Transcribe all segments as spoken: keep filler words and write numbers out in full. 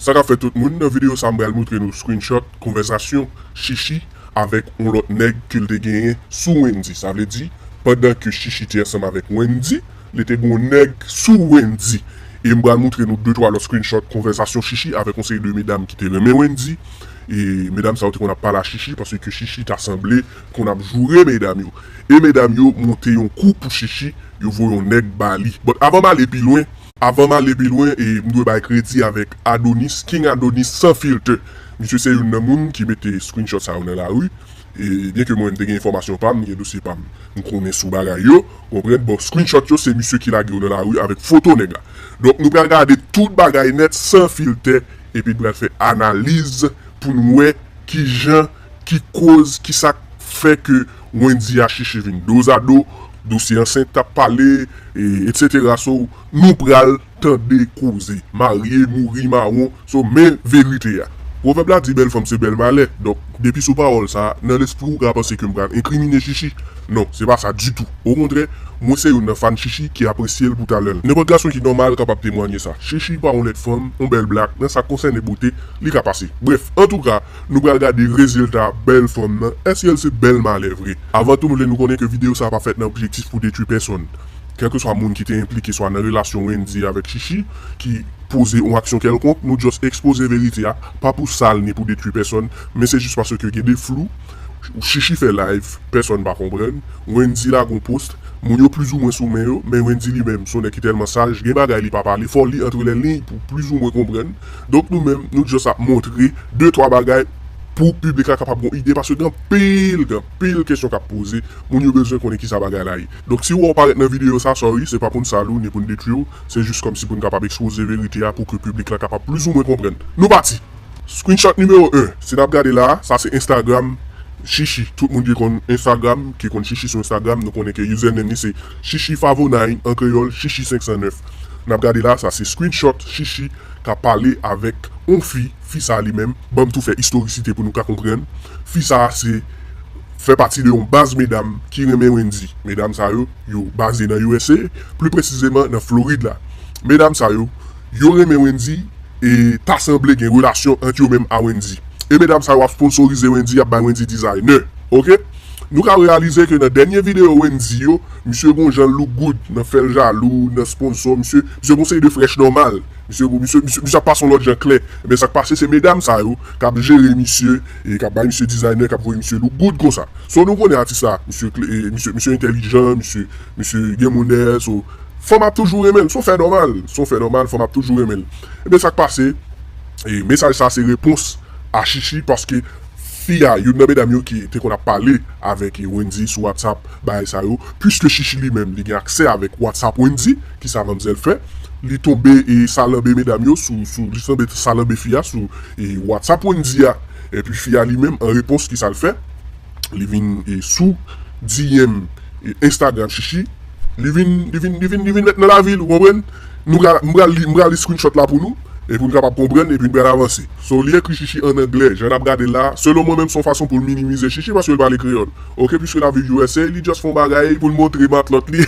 Sa k ap fèt tout moun, nan videyo sa a m pral montre nou screenshot konvèsasyon Chichi avèk yon lòt nèg ke l te genyen sou Wendy. Sa vle di, pandan ke Chichi te ansanm avèk Wendy, li te gen yon nèg sou Wendy. E m pral montre nou de twa lòt screenshot konvèsasyon Chichi avèk yon seri de medam ki te renmen Wendy. E medam sa yo te konn ap pale a Chichi paske Chichi ta sanble konn ap joure medam yo. E medam yo monte yon kou pou Chichi, yo voye yon nèg ba li. But avan m ale pi lwen, avan m ale pi lwen, e m dwe bay kredi avèk Adonis, King Adonis san filtè. Misye se youn nan moun ki mete screenshot sa yo nan lari. E byen ke mwen m te gen enfòmasyon pa m, m gen dosye pa m, m konnen sou bagay yo, konprann? Bon, screenshot yo se misye ki lage yo nan lari avèk foto nèg la. Donk nou pral gade tout bagay nèt san filtè, epi n pral fè analiz pou n wè kijan, ki koz, ki sa k fè ke Wendy a Chichi vin dozado, dosye ansent t ap pale, e, etsetera. So, nou pral tande koze. Marye, mouri, mawon. So, men verite a. Pwovèb la di bèl fanm se bèl malè. Donk, depi sou pawòl sa, nan lespri w ka panse ke m pral enkrimine Chichi. Non, se pa sa ditou. Okontrè, mwen se youn nan fan Chichi ki apresye l pou talè l. Nenpòt gason ki nòmal kapab temwanye sa. Chichi pa yon lèd fanm, yon bèl blak, nan sa k konsène bote, li ka pase. Brèf, antouka, nou pral gade rezilta bèl fanm nan. Èske l se bèl malè vre? Avan tou, m vle nou konnen ke videyo sa a pa fèt nan objektif pou detwi pèsonn. Kèlkeswa moun ki te enplike swa nan relasyon Wendy avèk Chichi, ki poze yon aksyon kèlkonk, nou just ekspoze verite a, pa pou sal ni pou detwi pèsonn, men se jis paske gen de flou. Chichi fè live, pèsonn pa konprann. Wendy lage yon post, moun yo plizoumwen sou men yo, men Wendy li menm, se yon nèg ki tèlman saj, gen bagay li pa pale, fò w li antre lèliy pou plizoumwen konprann. Donk nou menm, nou just ap montre de twa bagay pou piblik la kapab gen yon ide, paske gen anpil, gen anpil kesyon k ap poze, moun yo bezwen konnen kisa bagay la ye. Donk si w wè w parèt nan videyo sa, sorry, se pa pou n sal ou, ni pou n detwi w, se jis kòmsi pou n kapab ekspoze verite a pou ke piblik la kapab plizoumwen konprann. Nou pati! Screenshot nimewo en, si n ap gade la, sa se Instagram Chichi. Tout moun ki konn Instagram, ki konn Chichi sou Instagram, nou konnen ke username li se Chichi Favo nine, an kreyòl, Chichi senk san nèf. N ap gade la, sa se screenshot Chichi k ap pale avèk yon fi, fi sa li menm, ban m tou fè istorisite pou nou ka konprann. Fi sa se, fè pati de yon baz medam ki renmen Wendy. Medam sa yo, yo baze nan U S A, pli presizeman nan Florid la. Medam sa yo, yo renmen Wendy e ta sanble gen relasyon ant yo menm a Wendy. E medam sa yo ap sponsorize Wendy, y ap bay Wendy designer. Oke? Nou ka reyalize ke nan dènye videyo Wendy yo, misye gon jan look good nan fè l jalou, nan sponsor, misye, misye gon seri de frèch nòmal. Misye, misye, misye, misye ap pase yon lòt jan klè. Ebyen, sa k pase, se medam sa yo k ap jere misye, e k ap bay misye designer, k ap voye misye look good konsa. So, nou konnen atis la, misye kle-, e, misye, misye entèlijan, misye, misye gen monè, so, fanm ap toujou renmen l, se yon fè nòmal, se yon fè nòmal, fanm ap toujou renmen l. Ebyen, sa k pase, e, mesaj sa se repons a Chichi, paske fi a, youn nan medam yo ki te konn ap pale avèk Wendy sou WhatsApp, bagay sa yo, piske Chichi li menm, li gen aksè avèk WhatsApp Wendy, kisa manmzèl fè, li tonbe e salanbe medam yo sou, sou, li tonbe salanbe fi a sou, e, WhatsApp Wendy a. Epi fi a li menm, an repons, kisa l fè? Li vin, e, sou D M, e, Instagram Chichi. Li vin, li vin, li vin, li vin met nan lavi l, ou konprann? Nou pral, m pral li, m pral li screenshot la pou nou, e pou n kapab konprann, epi n pral avanse. So, li ekri Chichi an anglè, jan n ap gade la, selon mwen menm, se yon fason pou l minimize Chichi, paske l pale kreyòl. Oke, piske l ap viv U S A, li just fè yon bagay pou l montre matlòt li,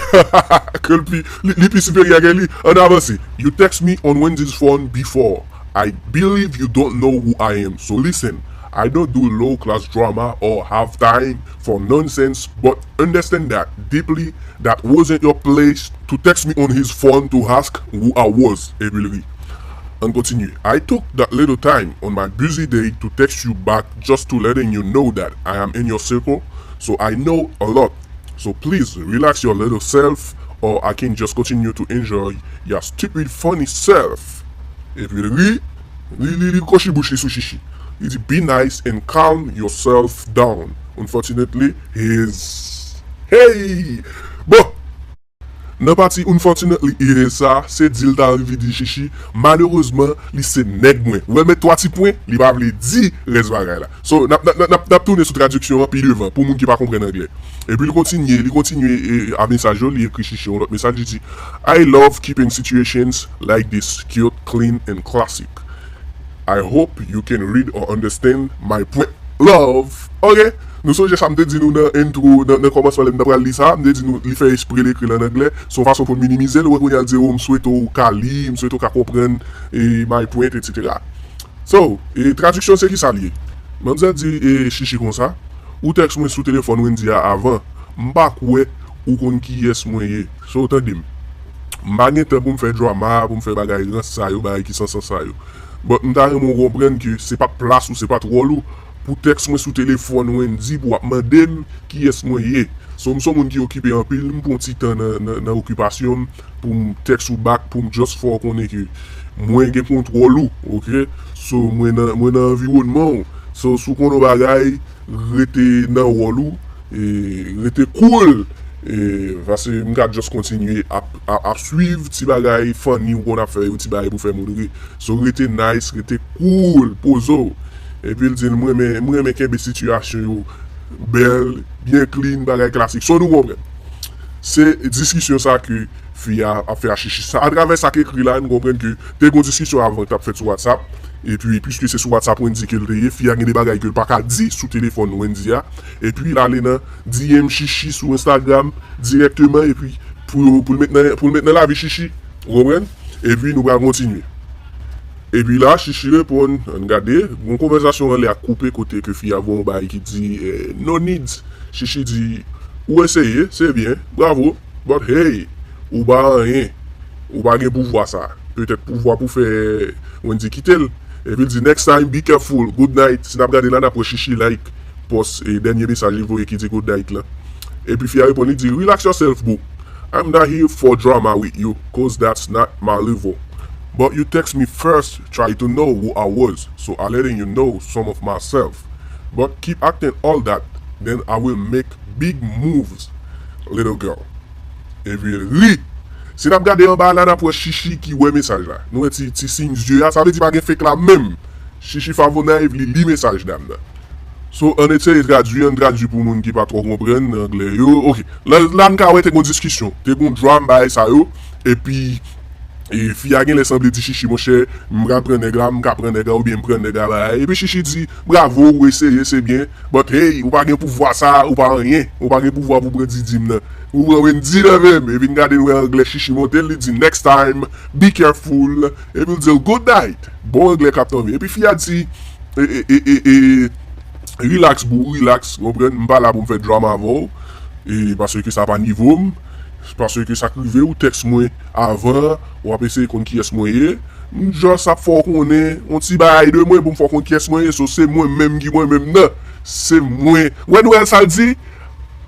ke l pi, li, li pi siperyè ke li. Ann avanse. You text me on Wendy's phone before. I believe you don't know who I am. So listen, I don't do low class drama or have time for nonsense, but understand that deeply that wasn't your place to text me on his phone to ask who I was. Epi l ri. Ann kontinye. I took that little time on my busy day to text you back just to letting you know that I am in your circle, so I know a lot. So please relax your little self, or I can just continue to enjoy your stupid funny self. Epi l ri, li, li, li kwochi bouch li sou Chichi. Li di, be nice and calm yourself down. Unfortunately, he is. Hey! Bon! Nan pati unfortunately, he is sa, se di l ta anvi di Chichi, malerezman, li se nèg mwen. Ou wè l met twa ti pwen, li pa vle di rès bagay la. So, n ap, n ap, n ap, n ap tounen sou tradiksyon an pi devan, pou moun ki pa konprann anglè. Epi l kontinye, li kontinye, e, a mesaj yo, li ekri Chichi yon lòt mesaj, li di, I love keeping situations like this cute, clean and classic. I hope you can read or understand my point. Love. Oke. Nou sonje sa m te di nou nan intro, nan, nan kòmansman lè m t ap pral li sa, m te di nou li fè espre l ekri l an anglè. Se yon fason pou l minimize l. Ou wè kounye a l di, oh, m swete w ka li, m swete w ka konprann, e, my point, etsetera. So, e, tradiksyon se ki sa l ye? Manmzèl di, e, Chichi konsa, ou tèks mwen sou telefòn Wendy a avan, m pa kwè ou konn kiyès mwen ye. So, tande m. M pa gen tan pou m fè drama, pou m fè bagay rans sa yo, bagay ki san sans sa yo. But m ta renmen w konprann ke se pa t plas ou, se pa t wòl ou pou tèks mwen sou telefòn Wendy pou w ap mande m kiyès mwen ye. So, m se yon moun ki okipe anpil, m pran ti tan nan, nan, nan okipasyon m pou m tèks ou back, pou m just fè w konnen ke mwen gen kontwòl ou, oke? So, mwen nan, mwen nan anviwònman w. So, si w konn yon bagay, rete nan wòl ou, e, rete cool, e, paske m ka just kontinye ap, ap, ap swiv ti bagay funny ou konn ap fè yo, ti bagay pou fè moun ri. So, rete nice, rete cool, poze w. Epi l di l, "M renmen, m renmen kenbe sitiyasyon yo bèl, byen clean, bagay klasik." So, nou konprann. Se diskisyon sa ke fi a ap fè a Chichi. Sa, atravè sa k ekri la, nou konprann ke te gen yon diskisyon avan k t ap fèt sou WhatsApp. Epi, piske se sou WhatsApp Wendy ke l te ye, fi a gen de bagay ke l pa ka di sou telefòn Wendy a. Epi, l ale nan D M Chichi sou Instagram dirèkteman, epi pou, pou l met nan, pou l met nan lavi Chichi. Ou konprann? Epi, nou pral kontinye. Epi la, Chichi reponn, ann gade, yon konvèsasyon anlè a koupe kote ke fi a voye yon bagay ki di, eh, "No needs." Chichi di, "Ou eseye, se byen, bravo, but hey, ou pa anyen, ou pa gen pouvwa sa. Petèt pouvwa pou fè Wendy kite l." Epi l di, "Next time, be careful, good night." Si n ap gade la, n ap wè Chichi like pòs, e, dènye mesaj li voye ki di good night lan. Epi fi a reponn, li di, "Relax yourself, boo. I'm not here for drama with you, 'cause that's not my level. But you text me first, try to know who I was, so I letting you know some of myself. But keep acting all that, then I will make big moves, little girl." Epi l ri. Si n ap gade anba la, n ap wè Chichi ki wè mesaj la. Nou wè ti, ti siy zye a, sa vle di pa gen fake la menm. Chichi Favonay, li li mesaj dam nan. So, ann eseye tradui, ann tradui pou moun ki pa twò konprann anglè yo. Ok. La, la n ka wè te gon diskisyon, te gon drama bagay sa yo. Epi, e, fi a genlè sanble di Chichi, "Monchè, m ka pran nèg la, m ka pran nèg la, oubyen m pran nèg la, bagay." Epi Chichi di, "Bravo, ou eseye, se byen. But hey, ou pa gen pouvwa sa, ou pa anyen. Ou pa gen pouvwa pou pran Didi m nan. Ou pran Wendy nan men m." Epi n gade n wè anglè Chichi monte, li di, "Next time, be careful." Epi l di l, "Good night." Bon anglè k ap tonbe. Epi fi a di, e, e, e, e, e, "Relax, boo, relax, konprann, m pa la pou m fè drama avè w, e, paske sa pa nivo m, paske sa k rive ou tèks mwen avan, w ap eseye konn kiyès mwen ye, m just ap fè w konnen yon ti bagay de mwen pou m fè w konn kiyès mwen ye, so se mwen menm ki mwen menm nan, se mwen." Wè nou wè sa l di?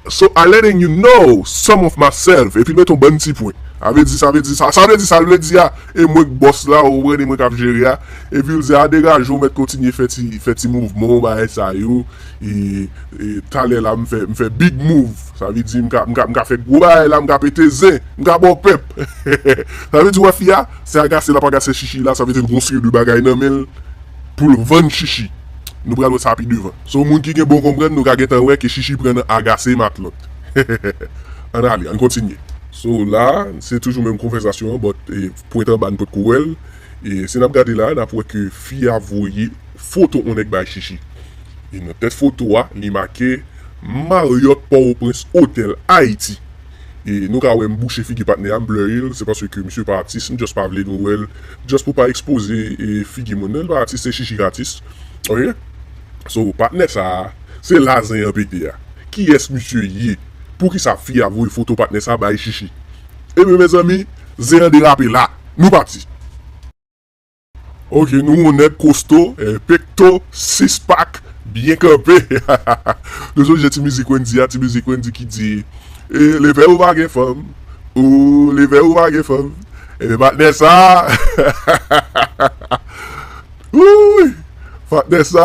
"So I letting you know some of myself." Epi l mete yon bann ti pwen. Sa vle di, sa vle di, sa, sa vle di, sa vle di a, e mwen k bòs la, ou konprann, e mwen k ap jere a. Epi l di, "A, degaje w, mèt kontinye fè ti, fè ti mouvman w, bagay sa yo. E, e, talè la, m fè, m fè big move. Sa vle di, m ka, m ka, m ka fè gwo bagay la, m ka pete zen, m ka ba w pèp." Sa vle di, wè fi a, se agase l ap agase Chichi la, sa vle di l gon seri de bagay nan men l pou l vann Chichi. Nou pral wè sa pi devan. So, moun ki gen bon konprann, nou ka gentan wè ke Chichi pran nan agase matlòt. Ann ale, ann kontinye. So, la, se toujou menm konvèsasyon an, but, e, pwent anba, n potko wè l. E, si n ap gade la, n ap wè ke fi a voye foto yon nèg bay Chichi. E nan tèt foto a, li make Marriott Port-au-Prince Hotel Haiti. E nou ka wè m bouche figi patnè a, m blurry l, se paske misye pa atis, m just pa vle nou wè l, just pou pa ekspoze, e, figi moun nan, l pa atis, se Chichi k atis. Ok? So, patnè sa a, se la zen an pete a. Kiyès misye ye? Poukisa fi a voye foto patnè sa bay Chichi? Ebyen, mezanmi, zen an derape la. Nou pati. Ok, nou wè yon nèg kosto, eh, pekto, six pack, byen kanpe. Nou sonje ti mizik Wendy a, ti mizik Wendy ki di, e, leve ou pa gen fanm, ou leve ou pa gen fanm. Ebyen, patnè sa, wouy, patnè sa,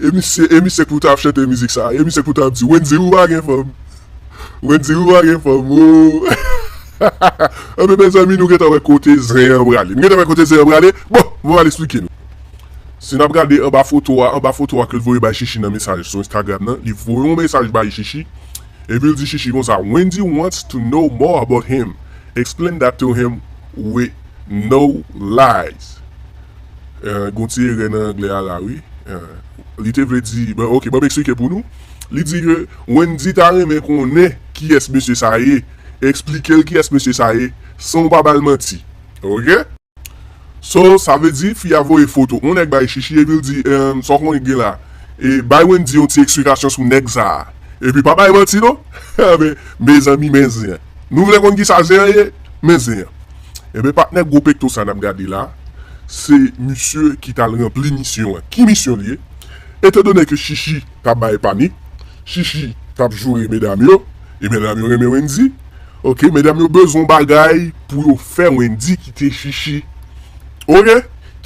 e misye, e misye k pou ta ap chante mizik sa, e misye k pou ta ap di, Wendy, ou pa gen fanm. Wendy, ou pa gen fanm, o. Anben, mezanmi, nou gentan wè kote zen an prale. Nou gentan wè kote zen an prale. Bon, bon, m al eksplike nou. Si n ap gade anba foto a, anba foto a ke l voye bay Chichi nan mesaj sou Instagram nan, li voye yon mesaj bay Chichi. Epi l di Chichi konsa, "Wendy wants to know more about him. Explain that to him with no lies." Eh, gon ti erè nan anglè a la, wi. Eh, li te vle di, bon, ok, ban m eksplike pou nou. Li di ke Wendy ta renmen konnen kiyès mesye sa ye. Eksplike l kiyès mesye sa ye, san w pa ba l manti. Ok? So, sa vle di, fi a voye foto yon nèg bay Chichi, epi l di, "Em, sa w konnen k gen la? E bay Wendy yon ti eksplikasyon sou nèg sa a." Epi pa bay manti non. Men, mezanmi, men zen. Nou vle konn ki sa zen an ye? Men zen an. Ebyen, patnè gwo pekto sa n ap gade la, se misye ki t al ranpli misyon an. Ki misyon li ye? Etandone ke Chichi t ap bay panik, Chichi t ap joure medam yo, e medam yo renmen Wendy. Ok, medam yo bezwen bagay pou yo fè Wendy kite Chichi. Ok,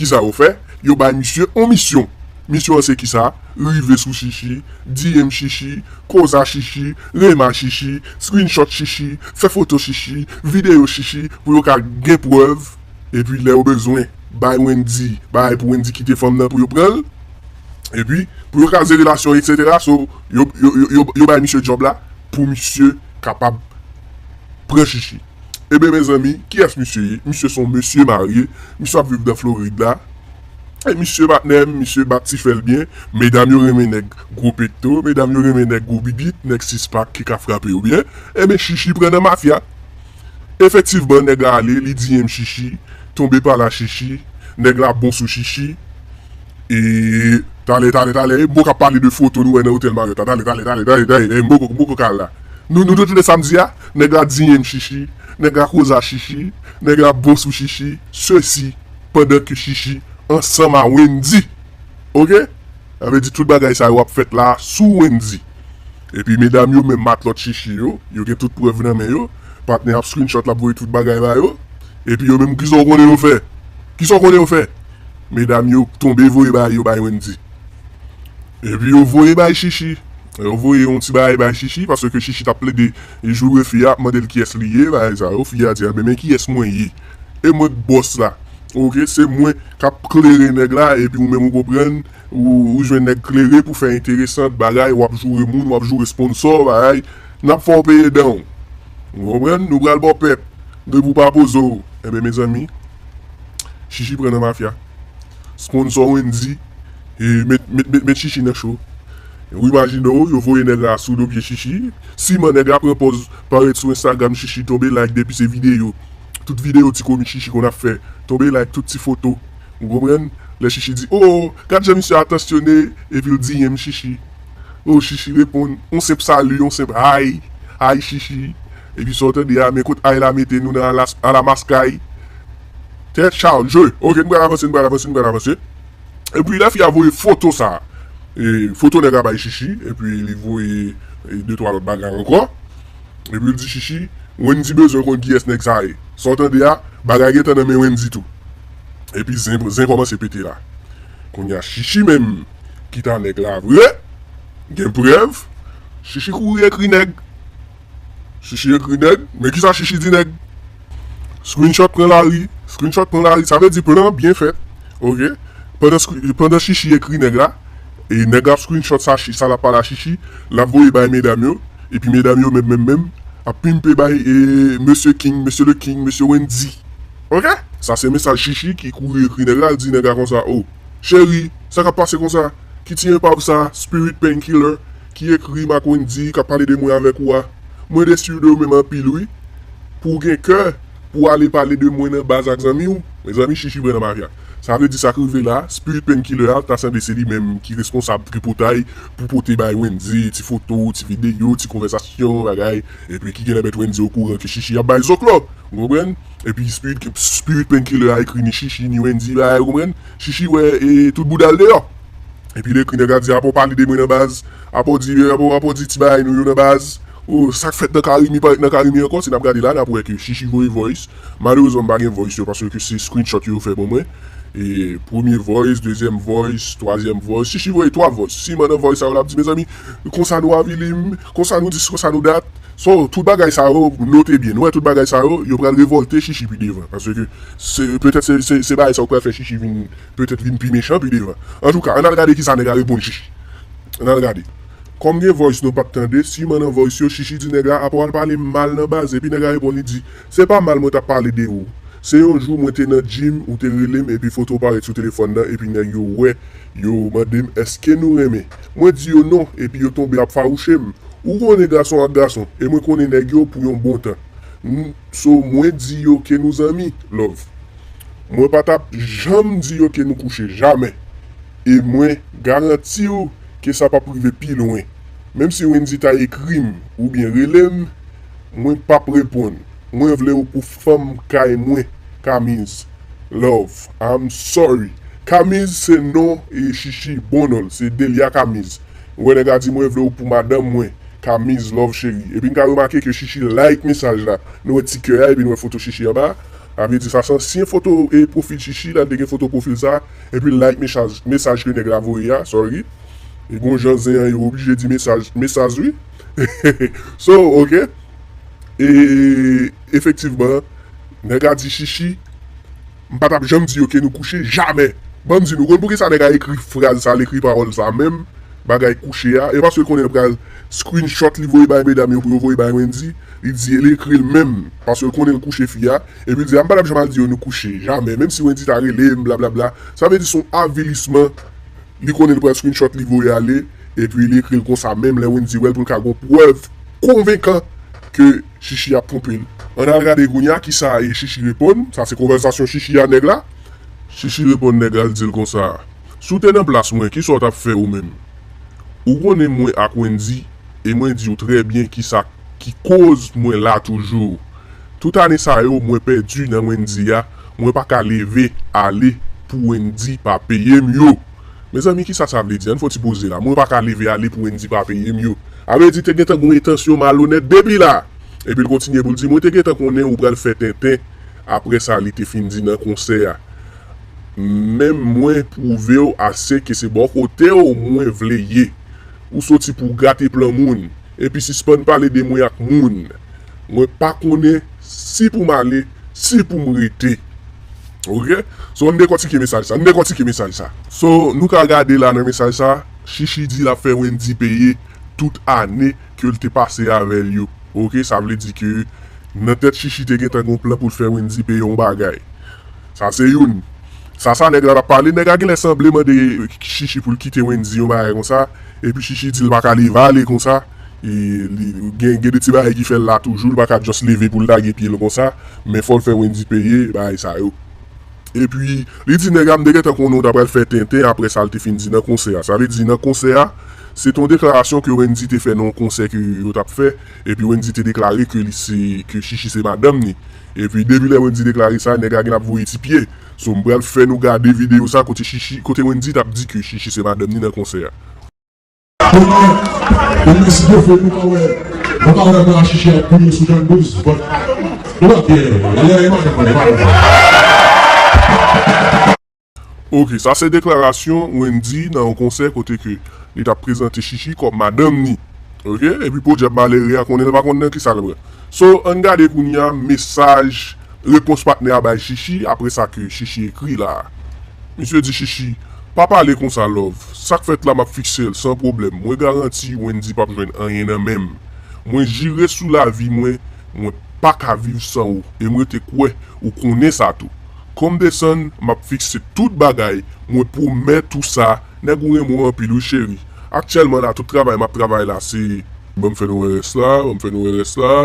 kisa yo fè? Yo bay misye yon misyon. Misyon an se kisa? Rive sou Chichi, D M Chichi, koz a Chichi, rema Chichi, screenshot Chichi, fè foto Chichi, videyo Chichi, pou yo ka gen prèv. Epi lè yo bezwen bay Wendy, bay pou Wendy kite fanm nan pou yo pran l. Epi pou yo kraze relasyon, etsetera. So, yo, yo, yo, yo, yo bay misye djòb la pou misye kapab pran Chichi. Ebyen, mezanmi, kiyès misye ye? Misye se yon mesye marye. Misye ap viv nan Florid la. E misye, patnè m, misye bat ti fè l byen. Medam yo renmen nèg gwo pekto. Medam yo renmen nèg gwo bibit, nèg six pack ki ka frape yo byen. Ebyen, Chichi pran nan mafya. Efektivman, nèg la ale, li D M Chichi, tonbe pa la Chichi, nèg la bon sou Chichi. E talè, talè, talè, m poko ap pale de foto nou wè nan otèl Marriott la. Talè, talè, talè, talè, talè, m poko, m poko ka al la. Nou, nou, nou tande sa m di a? Nèg la D M Chichi, nèg la koz a Chichi, nèg la bon sou Chichi, sesi, pandan ke Chichi ansanm a Wendy. Ok? Sa vle di tout bagay sa yo ap fèt la sou Wendy. Epi medam yo menm matlòt Chichi yo, yo gen tout prèv nan men yo. Patnè ap screenshot, l ap voye tout bagay ba yo. Epi yo menm, kisa w konnen yo fè? Kisa w konnen yo fè? Medam yo tonbe voye bagay yo bay Wendy. Epi yo voye bay Chichi. Yo voye yon ti bagay bay Chichi, paske Chichi t ap plede joure fi a, ap mande l kiyès li ye, bagay sa yo. Fi a di, "Enben, men kiyès mwen ye? E mwen k bòs la." Ok, se mwen k ap klere nèg la, epi ou menm ou konprann, ou, ou jwenn nèg klere pou fè enteresan, bagay, w ap joure moun, w ap joure sponsò, bagay, n ap fè w peye dan w. Ou konprann? Nou pral ba w pèp, depi w pa poze w. Enben, mezanmi, Chichi pran nan mafya. Sponsò Wendy, e, met, met, met, met Chichi nan cho. Ou imajine w, yo voye nèg la sou do pye Chichi. Siman nèg la pran pòz parèt sou Instagram Chichi, tonbe like depi se videyo. Tout videyo ti komi Chichi konn ap fè. Tonbe like tout ti foto. Ou konprann? Lè Chichi di, "Oh, gad jan misye atansyone," epi l D M Chichi. Oh, Chichi reponn, yon senp sali, yon senp hi, hi Chichi. Epi sa w tande a, men kot hi la mete nou nan ala, ala maskay. Tèt chaje. Ok, n pral avanse, n pral avanse, n pral avanse. Epi lè fi a voye foto sa, e, foto nèg la bay Chichi, epi li voye, e, de twa lòt bagay ankò. Epi l di Chichi, Wendy bezwen konn kiyès nèg sa ye. Sa w tande a, bagay gentan nan men Wendy tou. Epi zen, zen kòmanse pete la. Kounye a Chichi menm, ki ta nèg la vre, gen prèv, Chichi kouri ekri nèg. Chichi ekri nèg, men kisa Chichi di nèg? Screenshot pran lari, screenshot pran lari, sa vle di plan byen fèt. Ok? Pandan, screen- pandan Chichi ekri nèg la, e nèg la ap screenshot sa, Chi- sa l ap pale a Chichi, l ap voye bay medam yo, epi medam yo menm, menm, menm, ap pimpe bay e, Mesye King, Mesye le King, Mesye Wendy. Ok? Sa se mesaj Chichi ki kouri ekri nèg la, l di nèg la konsa, "Oh, cheri, sa k ap pase konsa? Ki ti enpav sa, Spirit Painkiller, ki ekri m ak Wendy, k ap pale de mwen avèk ou a? Mwen desi de ou menm anpil, wi. Pou w gen kè, pou w ale pale de mwen nan baz ak zanmi w." Mezanmi, Chichi pran nan mafya. Sa vle di sa k rive la, Spirit Painkiller a, ta sanble se li menm ki responsab tripotay pou pote bay Wendy, ti foto, ti videyo, ti konvèsasyon, bagay. Epi ki genlè mèt Wendy okouran ke Chichi ap bay zoklo. Ou konprann? Epi Spirit, Spirit Painkiller a ekri ni Chichi, ni Wendy, bagay, ou konprann? Chichi wè e tout bouda l deyò. Epi l ekri nèg la di, "Apa w pale de mwen nan baz, apa w di, apa w, apa w di ti bagay nou yo nan baz. Oh, sa k fèt nan Karimi, pa ret nan Karimi ankò." Si n ap gade la, n ap wè ke Chichi voye voice. Malerezman, m pa gen voice yo, paske se screenshot yo fè ban mwen. E premye voice, dezyèm voice, twazyèm voice. Chichi voye twa voice. Siman nan voice sa yo, l ap di, "Mezanmi, konsa nou avili m, konsa nou dis, konsa nou dat." So, tout bagay sa yo, note byen, nou wè tout bagay sa yo, yo pral revòlte Chichi pi devan. Paske se, petèt se, se, se bagay sa yo k pral fè Chichi vin, petèt vin pi mechan pi devan. Antouka, ann al gade kisa nèg la reponn Chichi. Ann al gade. Kòm gen voice nou pa t tande, siman nan voice yo, Chichi di nèg la, "Apa w al pale m mal nan baz?" Epi nèg la reponn, li di, "Se pa mal mwen t ap pale de ou. Se yon jou mwen te nan gym, ou te rele m, epi foto w parèt sou telefòn nan, epi nèg yo wè, yo mande m, 'Èske nou renmen?' Mwen di yo non, epi yo tonbe ap fawouche m. Ou konnen gason ak gason, e mwen konnen nèg yo pou yon bon tan. M, so, mwen di yo ke nou zanmi, love." Mwen pa t ap janm di yo ke nou kouche, jamè. E mwen garanti w ke sa p ap rive pi lwen. Menm si Wendy ta ekri m oubyen rele m, mwen p ap reponn. Mwen vle w pou fanm kay mwen, Kamiz. Love, I'm sorry. Kamiz se non e Chichi bon non l, se Delia Kamiz. Ou wè nèg la di mwen vle w pou madanm mwen, Kamiz love cheri. Epi n ka remake ke Chichi like mesaj la. Nou wè ti kè a epi nou wè foto Chichi anba. Sa vle di sa se ansyen foto e pwofil Chichi la, l te gen foto pwofil sa. Epi l like mesaj, mesaj ke nèg la voye a, sorry. E gon jan zen an yo oblije di mesaj, mesaj wi. So, ok. E efektivman, nèg la di Chichi, m pa t ap janm di yo ke nou kouche, jamè. Ban m di nou, konn poukisa nèg la ekri fraz sa, l ekri pawòl sa menm, bagay kouche a, e paske l konnen l pral screenshot li voye bay medam yo pou yo voye bay Wendy, li di, li ekri l menm, paske l konnen l kouche fi a, epi l di, a m pa t ap janm al di yo nou kouche, jamè, menm si Wendy ta rele m, blablabla. Sa vle di se yon avilisman. Li konnen l pral screenshot li voye ale, epi li ekri l konsa menm lè Wendy wè l pou l ka gon prèv konvenkan ke Chichi ap twonpe l. Ann al gade kounye a kisa e Chichi reponn. Sa se konvèsasyon Chichi a nèg la. Chichi reponn nèg la, l di l konsa, si w te nan plas mwen, kisa w t ap fè ou menm? Ou konnen mwen ak Wendy, e mwen di w trè byen kisa ki koz mwen la toujou. Tout ane sa yo, mwen pèdi nan Wendy a, mwen pa ka leve ale pou Wendy pa peye m yo. Mezanmi, kisa sa vle di? Ann fè yon ti poze la. Mwen pa ka leve ale pou Wendy pa peye m yo. Sa vle di te gentan gen yon entansyon malonèt depi la. Epi l kontinye pou l di, mwen te gentan konnen ou pral fè tenten. Apre sa, li te fin di nan konsè a, men mwen pwouve w ase ke se bò kote w mwen vle ye. Ou soti pou w gate plan moun, epi sispann pale de mwen ak moun. Mwen pa konnen si pou m ale, si pou m rete. Ok? So, ann dekòtike mesaj sa. Ann dekòtike mesaj sa. So, nou ka gade la nan mesaj sa, Chichi di l ap fè Wendy peye tout ane ke l te pase avè l yo. Ok? Sa vle di ke nan tèt Chichi te gentan gon plan pou l fè Wendy peye yon bagay. Sa se youn. Sa sa nèg la t ap pale, nèg la genlè sanble mande Chichi pou l kite Wendy yon bagay konsa, epi Chichi di l pa ka leve ale konsa, e li gen, gen de ti bagay ki fè l la toujou, l pa ka just leve pou l lage pye l konsa, men fò l fè Wendy peye bagay sa yo. Epi, li di nèg la, m te gentan konnen w ta pral fè tenten apre sa l te fin di nan konsè a. Sa vle di nan konsè a, se te yon deklarasyon ke Wendy te fè nan yon konsè ke yo t ap fè, epi Wendy te deklare ke li se, ke Chichi se madanm ni. Epi depi lè Wendy deklare sa, nèg la gen ap voye ti pye. So, m pral fè nou gade videyo sa kote Chichi, kote Wendy t ap di ke Chichi se madanm ni nan konsè a. Kounye a, si Dye vle, nou ka wè, nou ka wè mwen ak Chichi ap goumen sou Jan douz, but nou pa gen, e, e, e, madanm mwen, e, madanm mwen. Ok, sa se deklarasyon Wendy nan yon konsè kote ke li t ap prezante Chichi kòm madanm ni. Ok, epi podyab malere a konnen l pa konn nan kisa l pran. So, ann gade kounye a mesaj, repons patnè a bay Chichi apre sa ke Chichi ekri la a. Misye di Chichi, pa pale konsa love. Sa k fèt la m ap fikse l san pwoblèm. Mwen garanti Wendy p ap jwenn anyen nan men m. Mwen jire sou lavi mwen, mwen pa ka viv san ou. E m rete kwè ou konnen sa tou. Kòm desann, m ap fikse tout bagay, mwen pwomèt ou sa, nèg ou renmen w anpil wi cheri. Aktyèlman la, tout travay m ap travay la, se, ban m fè nou wè rès la, ban m fè nou wè rès la.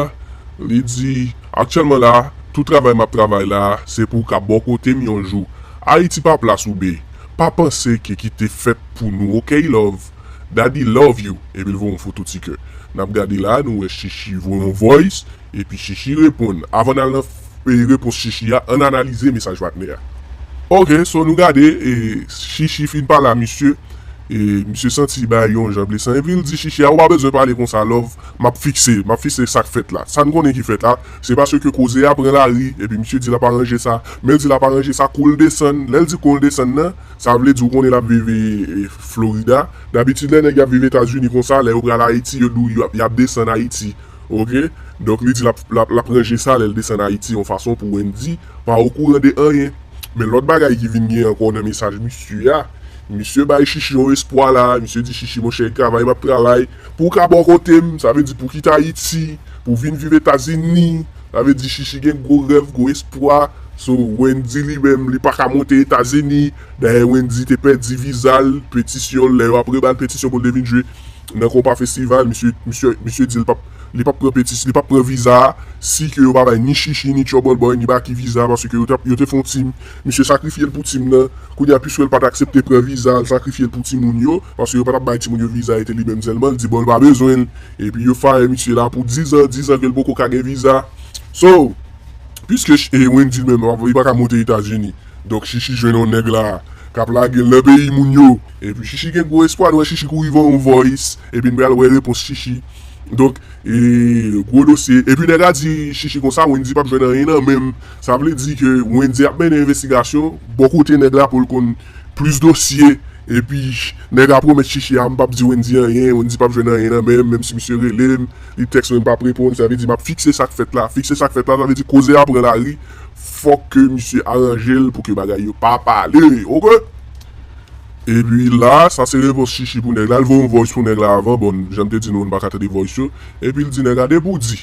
Li di, aktyèlman la, tout travay m ap travay la, se pou w ka bò kote m yon jou. Ayiti pa plas ou, bae. Pa panse ke ki te fèt pou nou, ok, love? Daddy love you. Epi l voye yon foto ti kè. N ap gade la, nou wè Chichi voye yon voice, epi Chichi reponn. Avan n al nan, e, repons Chichi a, ann analize mesaj patnè a. Ok, so nou gade, e, Chichi fin pale a misye, e, misye santi bagay yon jan blesan, epi l di Chichi a, ou pa bezwen pale konsa, love, m ap fikse, m ap fikse sa k fèt la. Sa n konnen ki fèt la, se paske koze a pran lari, epi misye di l ap aranje sa, men l di l ap aranje sa kou l desann. Lè l di kou l desann nan, sa vle di ou konnen l ap viv, e, e, Florida. Dabitid, lè nèg y ap viv Etazini konsa, lè yo pral Ayiti, yo di w y ap, y ap desann Ayiti. Ok? Donk, li di l ap, l ap, l ap ranje sa lè l desann Ayiti yon fason pou Wendy pa okouran de anyen. Men lòt bagay ki vin gen ankò nan mesaj misye a, misye bay Chichi yon espwa la, misye di Chichi, monchè, travay m ap travay pou w ka bò kote m, sa vle di pou w kite Ayiti, pou w vin viv Etazini, sa vle di Chichi gen gwo rèv, gwo espwa. So, Wendy li menm, li pa ka monte Etazini. Dayè, Wendy te pèdi viza l, petisyon l, lè yo ap reba l petisyon pou l te vin jwe nan Konpa Festival, misye, misye, misye di l p ap, Li p ap pran petis, li p ap pran viza a, si ke yo pa bay ni Chichi, ni Trouble Boy, ni Baky viza, paske yo t ap, yo te fè yon team. Misye sakrifye l pou team nan. Kounye a, piske l pa t aksepte pran viza, l sakrifye l pou timoun yo, paske yo pa t ap bay timoun yo viza, e te li menm sèlman, l di bon, l pa bezwen l. Epi yo fire misye la pou diz an, diz an ke l poko ka gen viza. So, piske ch-, e Wendyy menm, li pa ka monte Etazini. Donk, Chichi jwenn yon nèg la, k ap lage l nan peyi moun yo. Epi Chichi gen gwo espwa, nou wè Chichi kouri voye yon voice, epi n pral wè repons Chichi. Donk, e, gwo dosye. Epi nèg la di Chichi konsa, Wendyy p ap jwenn anyen nan men m. Sa vle di ke Wendyy ap mennen envestigasyon, bò kote nèg la pou l konn plis dosye. Epi, nèg la pwomèt Chichi a, m p ap di Wendyy anyen, Wendyy p ap jwenn anyen nan men m, menm si misye rele m, li tèks mwen, m p ap reponn, sa vle di m ap fikse sa k fèt la. Fikse sa k fèt la, sa vle di koze a pran lari, fòk ke misye aranje l pou ke bagay yo pa pale, oke? Epi la, sa se repons Chichi pou nèg la, l voye yon voice pou nèg la avan, bon, jan m te di nou, nou pa ka tande voice yo, epi l di nèg la depi w di,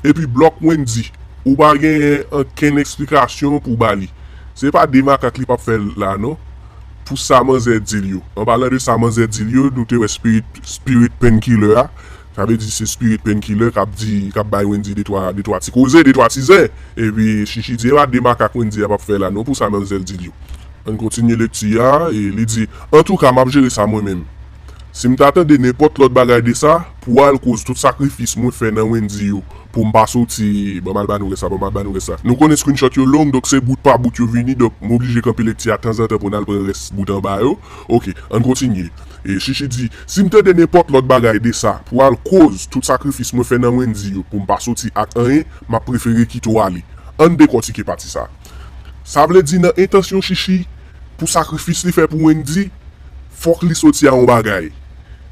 epi blòk Wendyy, ou pa genyen ankenn eksplikasyon pou w ba li. Se pa de makak li p ap fè la, non. Pou sa manzè di l yo. An palan de sa manzè di l yo, nou te wè Spirit, Spirit Painkiller a. Sa vle di se Spirit Painkiller k ap di, k ap bay Wendyy de twa, de twa ti koze, de twa ti zen. Epi Chichi di, e pa de makak Wendyy ap ap fè la, non, pou sa manzè di l yo. Ann kontinye lekti a, e li di, antouka, m ap jere sa mwen menm. Si m ta tande nenpòt lòt bagay de sa, pou al koz tout sakrifis mwen fè nan Wendyy yo, pou m pa soti, ban m al ba nou rès la, ban m al ba nou rès la. Nou konnen screenshot yo long, donk se bout pa bout yo vini, donk m oblije kanpe lekti a tanzantan pou n al pran rès bout anba yo. Oke, ann kontinye. E Chichi di, si m tande nenpòt lòt bagay de sa, pou al koz tout sakrifis mwen fè nan Wendyy yo, pou m pa soti ak anyen, m ap prefere kite w ale. Ann dekòtike pati sa. Sa vle di nan entansyon Chichi, pou sakrifis li fè pou Wendyy, fòk li soti a yon bagay.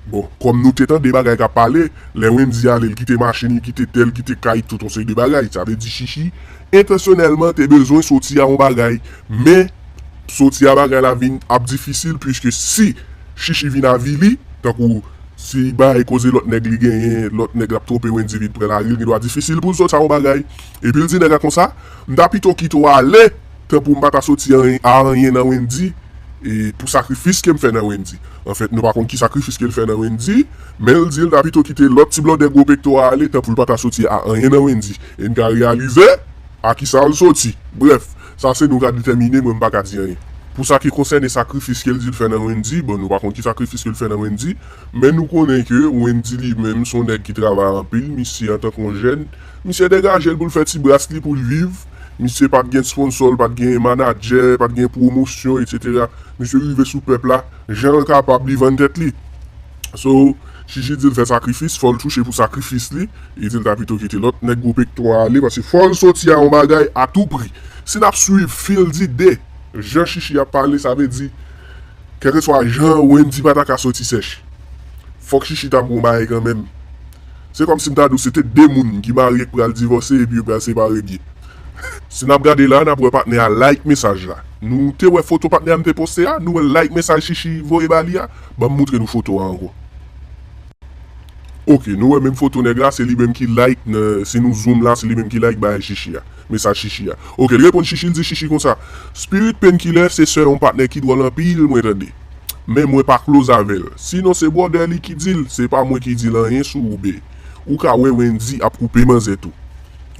Bon, kòm nou te tande bagay k ap pale, lè Wendyy ale, l kite machin, li kite tè, l kite kay, tout yon seri de bagay. Sa vle di Chichi, entansyonèlman, te bezwen soti a yon bagay. Men, soti a bagay la vin ap difisil, piske si Chichi vin avili, tankou si bay koze lòt nèg li genyen, lòt nèg l ap twonpe Wendyy vin pran lari, li gendwa difisil pou l soti a yon bagay. Epi l di nèg la konsa, m ta pito kite w ale, tan pou m pa ta soti anyen, a anyen nan Wendyy, e pou sakrifis ke m fè nan Wendyy. Anfèt, nou pa konn ki sakrifis ke l fè nan Wendyy, men l di l ta pito kite lòt ti blòdè gwo pekto a ale, tan pou l pa ta soti a anyen nan Wendyy. E n ka reyalize a kisa l soti. Brèf, sa se nou ka detèmine, mwen m pa ka di anyen. Pou sa ki konsène sakrifis ke l di l fè nan Wendyy, bon, nou pa konn ki sakrifis ke l fè nan Wendyy, men nou konnen ke Wendyy li menm se yon nèg ki travay anpil, misye antanke yon jèn, misye degaje l pou l fè ti bras li pou l viv, misye pa t gen sponsò, l pa t gen manadjè, pa t gen pwomosyon, etsetera. Misye rive sou pèp la, jan l kapab, li vann tèt li. So, Chichi di l fè sakrifis, fò l touche pou sakrifis li, li di l ta pito kite lòt nèg gwo pekto a ale, paske fò l soti a yon bagay a tou pri. Si n ap swiv fil dide, jan Chichi ap pale, sa vle di, kèlkeswa jan Wendyy pa ta ka soti sèch. Fòk Chichi ta pran yon bagay kanmenm. Se kòmsi m ta di w se te de moun ki marye k pral divòse epi yo pral separe byen. Si n ap gade la, n ap wè patnè a like mesaj la. Nou te wè foto patnè a m te poste a, nou wè like mesaj Chichi voye ba li a. Ban m moutre nou foto a ankò. Oke, nou wè menm foto nèg la, se li menm ki like nan, si nou zoom la, se li menm ki like bagay Chichi a. Mesaj Chichi a. Oke, li reponn Chichi, li di Chichi konsa, Spirit Painkiller se sè yon patnè ki dwòl anpil, mwen tande. Men mwen pa close avè l. Sinon se brother li ki di l, se pa mwen ki di l anyen sou oube. Ou ka wè Wendyy ap koupe manzè tou.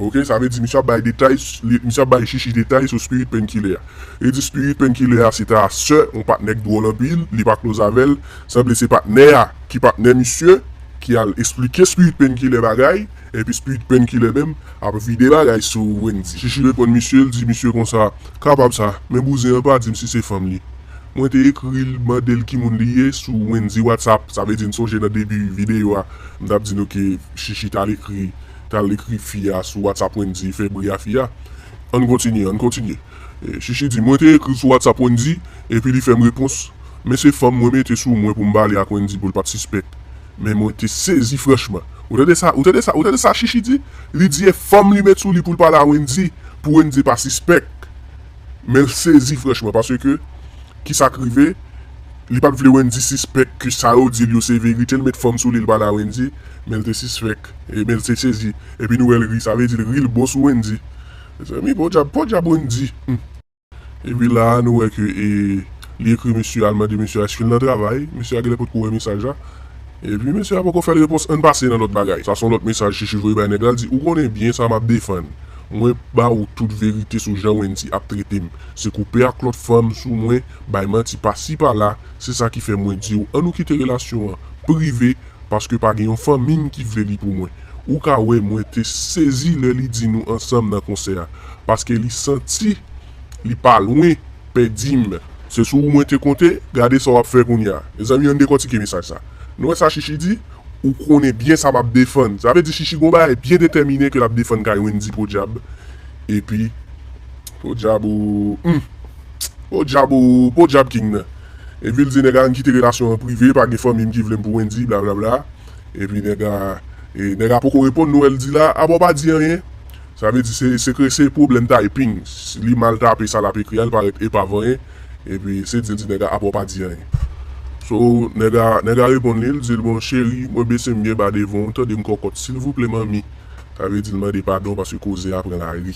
Oke, sa vle di misye ap bay detay, li, misye ap bay Chichi detay sou Spirit Painkiller a. Li di Spirit Painkiller a se ta sè yon patnè k dwòl anpil, li pa close avè l. Sanble se patnè a ki patnè misye, ki al esplike Spirit Painkiller bagay, epi Spirit Painkiller menm ap vide bagay sou Wendyy. Chichi reponn misye, l di misye konsa, kapab sa, men bouzen an pa di m si se fanm li. Mwen te ekri l, mande l ki moun li ye sou Wendyy WhatsApp. Sa vle di n sonje nan debi videyo a, m t ap di nou ke Chichi t al ekri, t al ekri fi a sou WhatsApp Wendyy, fè bri a fi a. Ann kontinye, ann kontinye. E, Chichi di, mwen te ekri l sou WhatsApp Wendyy, epi li fè m repons. Men se fanm mwen mete sou mwen pou m pale ak Wendyy pou l pa t sispèk. Men mwen te sezi franchman. Ou tande sa, ou tande sa, ou tande sa Chichi di? Li di e fanm li met sou li pou l pale a Wendyy, pou Wendyy pa sispèk. Men l sezi franchman, paske kisa k rive, li pa t vle Wendyy sispèk ke sa yo di l yo se verite, l met fanm sou li, l pale a Wendyy, men l te sispèk, e men l te sezi. Epi nou wè l ri, sa vle di l ri, l bon sou Wendyy. Mezanmi, podyab, podyab Wendyy. Hmm. Epi la a, nou wè ke, e, li ekri misye a, l mande misye a èske l nan travay. Misye a genlè potko wè mesaj la. Epi mesye a poko fè l repons, ann pase nan lòt bagay. Sa se yon lòt mesaj Chichi voye bay nèg la, l di, ou konnen byen sa m ap defann. Mwen ba ou tout verite sou jan Wendy ap trete m. Se koupe ak lòt fanm sou mwen, bay manti pasi pala, se sa ki fè mwen di w, ann nou kite relasyon an prive, paske pa gen yon fanmi m ki vle li pou mwen. Ou ka wè mwen te sezi lè li di nou ansanm nan konsè a, paske li santi li pa lwen pèdi m. Se sou ou mwen te konte, gade sa w ap fè kounye a. Mezanmi, ann dekòtike mesaj sa. Nou wè sa Chichi di? Ou konnen byen sa m ap defann. Sa vle di Chichi gon bagay byen detèmine ke l ap defann kay Wendy podyab. Epi, podyab ou, hmm, podyab ou, podyab King nan. Epi l di nèg la, ann kite relasyon an prive, pa gen fanmi m ki vle m pou Wendy, blablabla. Epi nèg la, e, nèg la poko reponn, nou wè l di la, apa w pa di anyen. Sa vle di se, se kre-, se pwoblèm typing. Li mal tape sa l ap ekri a, li parèt epav anyen. Epi se di l di nèg la, apa w pa di anyen. So, nèg la, nèg la reponn li, l di l, bon, cheri, mwen bese m byen ba devan w, tande m kòkòt, silvouplè, manmi. Sa vle di l mande padon paske koze a pran lari.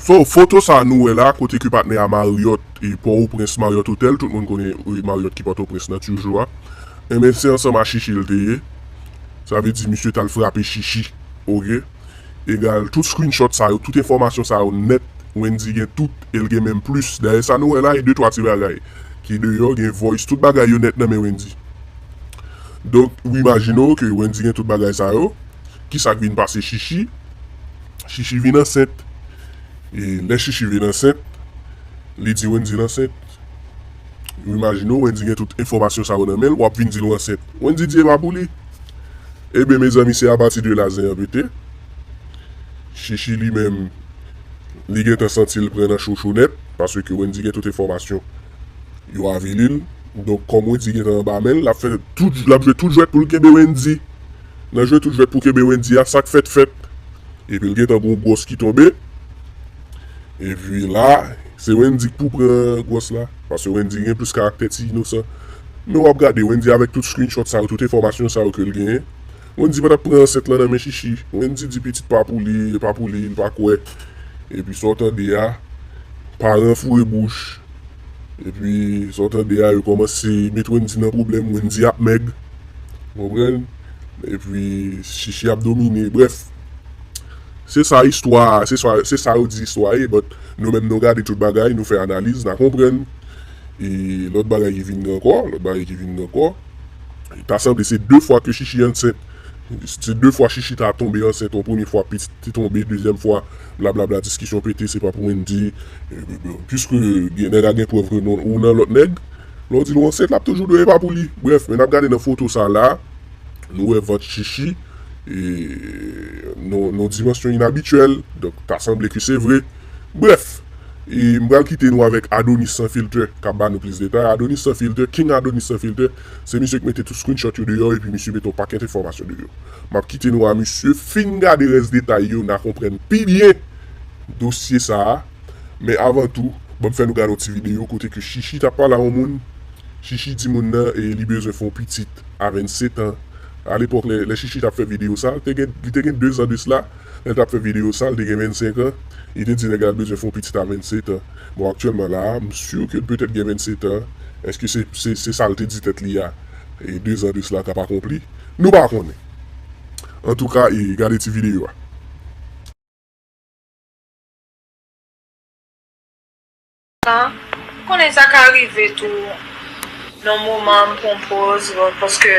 So, foto sa nou wè la, kote ke patnè a Marriott, e Pòtoprens Marriott Hotel, tout moun konnen, e, Marriott ki Pòtoprens nan toujou a. Enben, se ansanm a Chichi l te ye. Sa vle di, misye t al frape Chichi, oke? Egal, tout screenshot sa yo, tout enfòmasyon sa yo nèt, Wendy gen tout, e l gen menm plis. Dayè, sa nou wè la, e de twa ti bagay ki deyò, gen voice, tout bagay yo nèt nan men Wendy. Donk, ou imajine w ke Wendy gen tout bagay sa yo. Kisa k vin pase Chichi? Chichi vin ansent. E lè Chichi vin ansent, li di Wendy l ansent. Ou imajine w, Wendy gen tout enfòmasyon sa yo nan men l, w ap vin di l w ansent. Wendy di e pa pou li. Ebyen, mezanmi, se apati de la zen an pete. Chichi li menm, li gentan santi l pran nan chocho nèt, paske Wendy gen tout enfòmasyon. Yo avili l. Donk, kòm Wendy gentan anba men l, l ap fè tout, l ap jwe tout jwèt pou l kenbe Wendy. Nan jwe tout jwèt pou kenbe Wendy a, sa k fèt fèt. Epi l gentan gon gwòs ki tonbe. Epi la, se Wendy k pou pran gwòs la. Paske Wendy gen plis karaktè ti inosan. Men w ap gade Wendy avèk tout screenshot sa yo, tout enfòmasyon sa yo ke l genyen. Wendy pa t ap pran ansent lan nan men Chichi. Wendy di pitit pa pou li, e pa pou li, li pa kwè. Epi sa w tande a, paran foure bouch. Epi sa w tande a, yo kòmanse met Wendy nan pwoblèm, Wendy ap mèg. Konprann? Epi Chichi ap domine. Brèf, se sa istwa, se sa, se sa yo di istwa ye, but nou menm nou gade tout bagay, nou fè analiz, n a konprann. E lòt bagay ki vin gen ankò, lòt bagay ki vin gen ankò. Ta sanble se de fwa ke Chichi ansent. Se de fwa Chichi ta tonbe ansent. Yon premye fwa pitit te tonbe, dezyèm fwa, blablabla, diskisyon pete, se pa pou Wendy. E, e, e, piske gen nèg a gen prèv ke non, ou nan lòt nèg, lè w di l w ansent, l ap toujou di w e pa pou li. Brèf, men n ap gade nan foto sa la, nou wè vant Chichi, e, nan, nan dimansyon inabityèl. Donk, ta sanble ke se vre. Brèf, e m pral kite nou avèk Adonis Sans Filter k ap ba nou plis detay. Adonis Sans Filter, King Adonis Sans Filter, se misye k mete tout screenshot yo deyò epi misye mete yon pakèt enfòmasyon deyò. M ap kite nou a misye fin gade rès detay yo, n a konprann pi byen dosye sa a. Men avan tou, ban m fè nou gade yon ti videyo kote ke Chichi t ap pale a yon moun. Chichi di moun nan e li bezwen fè yon pitit a vennsetan. A lepòk, lè, lè Chichi t ap fè videyo sa, li te gen, li te gen dezan de sila. Lè l t ap fè videyo sa, l te gen vennsenk an. Li te di nèg la l bezwen fè yon pitit a vennsetan. Bon, aktyèlman la a, m si ke l petèt gen vennsetan. Èske se, se, se sa l te di tèt li a, e dezan de sila t ap akonpli? Nou pa konnen. Antouka, e gade ti videyo a. Konnen sa ka rive tou nan moman m pran poz, paske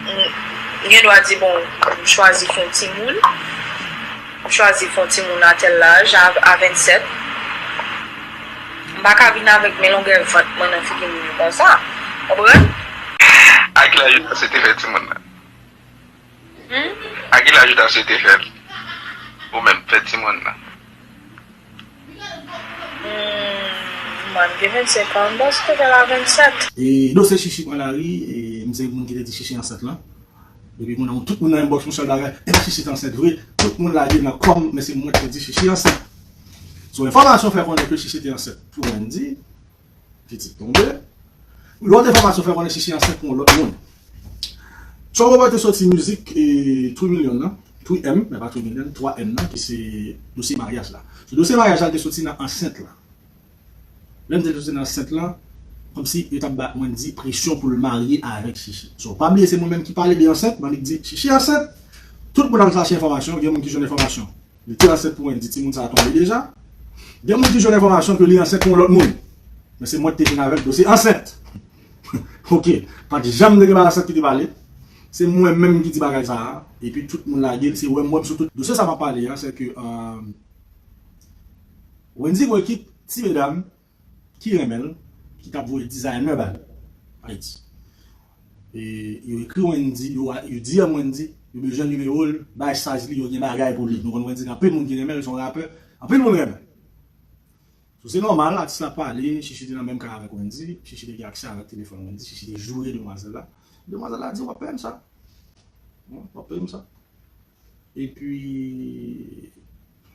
m gen dwa di, bon, m chwazi fè yon timoun, m chwazi fè yon timoun a tèl laj, a, a vennsèt. M pa ka vin avèk men longè vant mwen nan figi m konsa. Konprann? A ki laj ou ta swete fè timoun nan? A ki laj ou ta swete fè l? Ou menm, fè timoun nan. Hmm, mwen gen vennsenk an, m ta swete fè l a vennsèt. E dosye Chichi pran lari, e m se moun ki te di Chichi ansent lan. Depi kounye a, tout moun nan inbox m sèl bagay, e Chichi te ansent vre, tout moun lage nan kòm, men se mwen ki te di Chichi ansent. So, enfòmasyon fè konnen ke Chichi te ansent pou Wendy, pitit tonbe. Lòt enfòmasyon fè konnen Chichi ansent pou yon lòt moun. Trump Robert te soti mizik e Three Million nan, Three M, men pa Three Million, twa M nan, ki se dosye maryaj la. So, dosye maryaj la te soti nan ansent la. Lè m te soti nan ansent lan, kòmsi yo t ap ba Wendy presyon pou l marye avèk Chichi. So, pa bliye se mwen menm ki pale de ansent, Monique di Chichi ansent. Tout moun al chache enfòmasyon, gen moun ki jwenn enfòmasyon li te ansent pou Wendy, timoun sa a tonbe deja. Gen moun ki jwenn enfòmasyon ke li ansent pou yon lòt moun. Men se mwen ki te vin avèk dosye ansent. Ok, pa t janm te gen bagay ansent ki te pale. Se mwen menm ki di bagay sa a. Epi tout moun lage l, se wè m wè m sou tout. Dosye sa m ap pale a, se ke, euh, Wendy gen ekip ti medam ki renmen l, ki t ap voye designer ba l Ayiti. E yo ekri Wendy, yo, yo D M Wendy, yo bezwen nimewo l, bay saj li, yo gen bagay pou li. Nou konn Wendy gen anpil moun ki renmen l, se yon rapè, anpil moun renmen l. So, se nòmal, atis la pale, Chichi te nan menm kay avèk Wendy, Chichi te gen aksè avèk telefòn Wendy, Chichi te joure demwazèl la. Demwazèl la di, "W ap peye m sa. W ap peye m sa." Epi,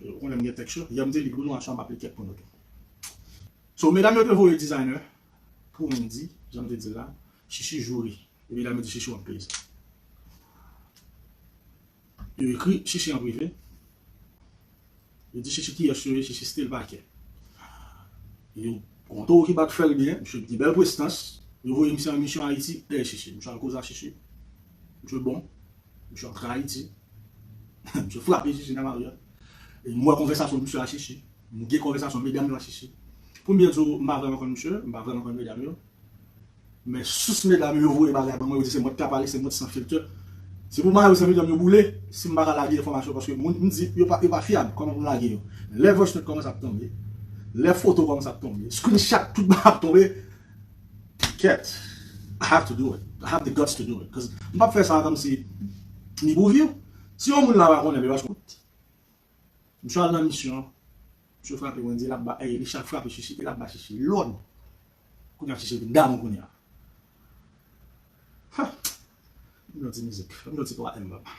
ou konnen m gen tèks yo, yè m te li pou nou, aswè m ap li kèk pou nou tou. So, medam yo te voye designer pou Wendy, jan m te di l la, Chichi joure. E medam yo di Chichi w ap peye sa. Yo ekri Chichi an prive. Yo di Chichi kiyès yo ye, Chichi still pa kè. Yo konn toro ki bat fè l byen, misye gen bèl prestans. Yo voye misye an misyon Ayiti, dèyè Chichi. Misye al koze a Chichi. Misye bon. Misye antre Ayiti. Misye frape Chichi nan Marriott. E m wè konvèsasyon misye a Chichi. M gen konvèsasyon medam yo a Chichi. Pou m byen di w, m pa vrèman konn misye, m pa vrèman konn medam yo. Men sous medam yo voye bagay ban mwen, yo di se mwen ki ka pale, se mwen ki san filtè. Se pou mari yo san filtè yo boule, si m pa ka lage enfòmasyon, paske moun, m di, yo pa, yo pa fyab, kòman pou m lage yo? Lè voice note kòmanse ap tonbe, lè foto kòmanse ap tonbe, screenshot, tout bagay ap tonbe, kèt, I have to do it. I have the guts to do it. 'Cause m p ap fè sa kòmsi ni pou viv. Si yon moun la pa konnen, men pa konnen. Misye al nan misyon, misye frape Wendy, l ap ba, eh, Richard frape Chichi, e l ap ba Chichi lòd. Kounye a Chichi vin damou kounye a. Ha! Ban m yon ti mizik, ban m yon ti twa M, papa.